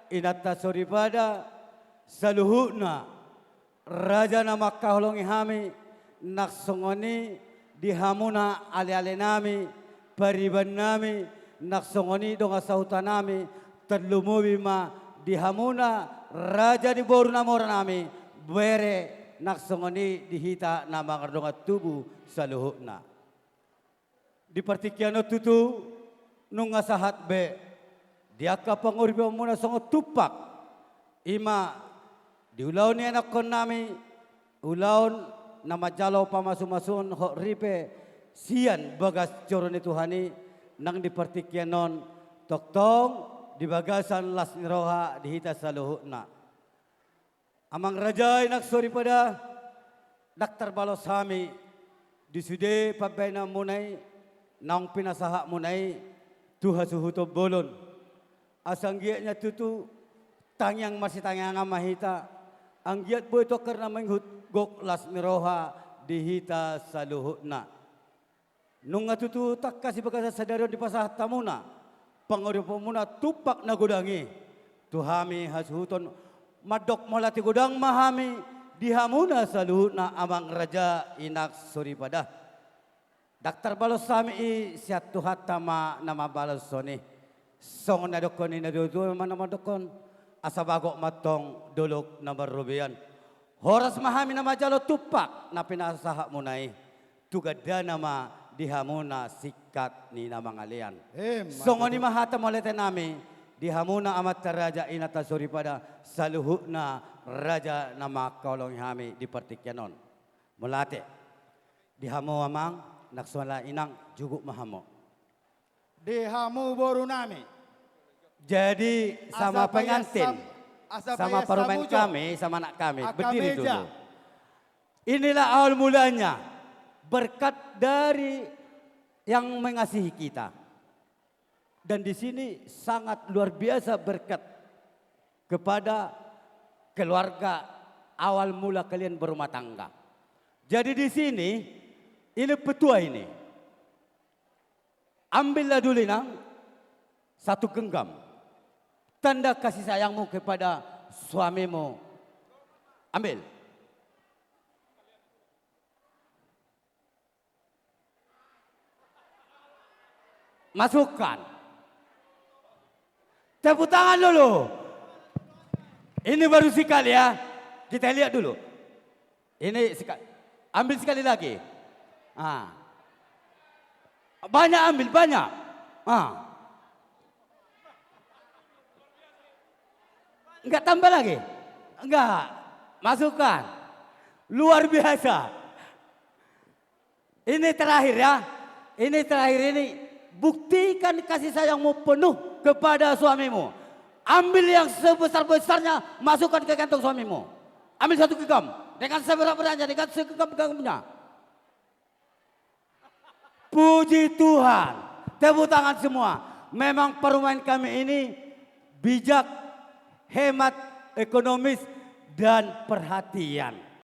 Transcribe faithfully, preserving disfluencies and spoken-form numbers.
Inanta soripada saluhutna, raja na mangkaholongi hami, nang songon i di hamuna alealenami, paribanami, nang songon i dongan sahutanami, tarlumobi ma di hamuna raja ni boru na mora nami, bere, nang songon i di hita na mangardongan tubu saluhutna. Di partingkian on tutu nunga sahat be di angka panguripanmuna songon tumpak, i ma di ulaon ni ianakkonnami, ulaon na manjalo pamasumasuon hot ripe sian bagas joro ni Tuhan i, nang di partingkian on tongtong di bagasan las ni roha di hita saluhutna. Amang raja, inang soripada, ndang tarbalos hami di sude pambahenanmuna i naung pinasahatmuna i tu hasuhuton bolon. Asa anggiat nian tutu tangiang marsitangiangan ma hita, anggiat boi tongkar na mangihut gok las ni roha di hita saluhutna. Nunga tutu tangkas di bagasan sadari on dipasahat hamuna panguripanmuna tumpak na godang i tu hami hasuhuton, mandok mauliate godang ma hami di hamuna saluhutna, amang raja, inang soripada. Ndang tarbalos hami i, sian Tuhanta ma na mambalashon i. Songon na didokkon ni natuatua ma na mandokkon, asa bagot ma antong dolok na marrobean. Horas ma hami na manjalo tumpak na pinasahatmuna i, tu gandana ma di hamuna singkat ni na mangalean. Emma tutu. Songon i ma hata mauliatenami di hamuna amanta raja, inanta soripada, saluhutna raja na mangkaholongi hami di partingkian on. Mauliate. Di hamu amang, nang songon i inang, juguk ma hamu. Di hamu borunami. Jadi, sama pengantin, sama parumaen kami, sama anak kami, berdiri dulu. Inilah awal mulanya berkat dari Yang mengasihi kita. Dan di sini sangat luar biasa berkat kepada keluarga awal mula kalian berumah tangga. Jadi di sini, ini petua ini. Ambillah dulu, inang, satu genggam. Tanda kasih sayangmu kepada suamimu. Ambil. Masukkan. Tepuk tangan dulu. Ini baru sekali ya. Kita lihat dulu. Ini seka-, ambil sekali lagi. Ah. Banyak ambil, banyak. Ah. Enggak tambah lagi? Enggak. Masukkan. Luar biasa. Ini terakhir ya. Ini terakhir ini. Buktikan kasih sayangmu penuh kepada suamimu. Ambil yang sebesar-besarnya, masukkan ke kantong suamimu. Ambil satu genggam. Dengan seberat-beratnya, dengan segenggam-genggamnya. Puji Tuhan. Tepuk tangan semua. Memang parumaen kami ini bijak, hemat, ekonomis, dan perhatian.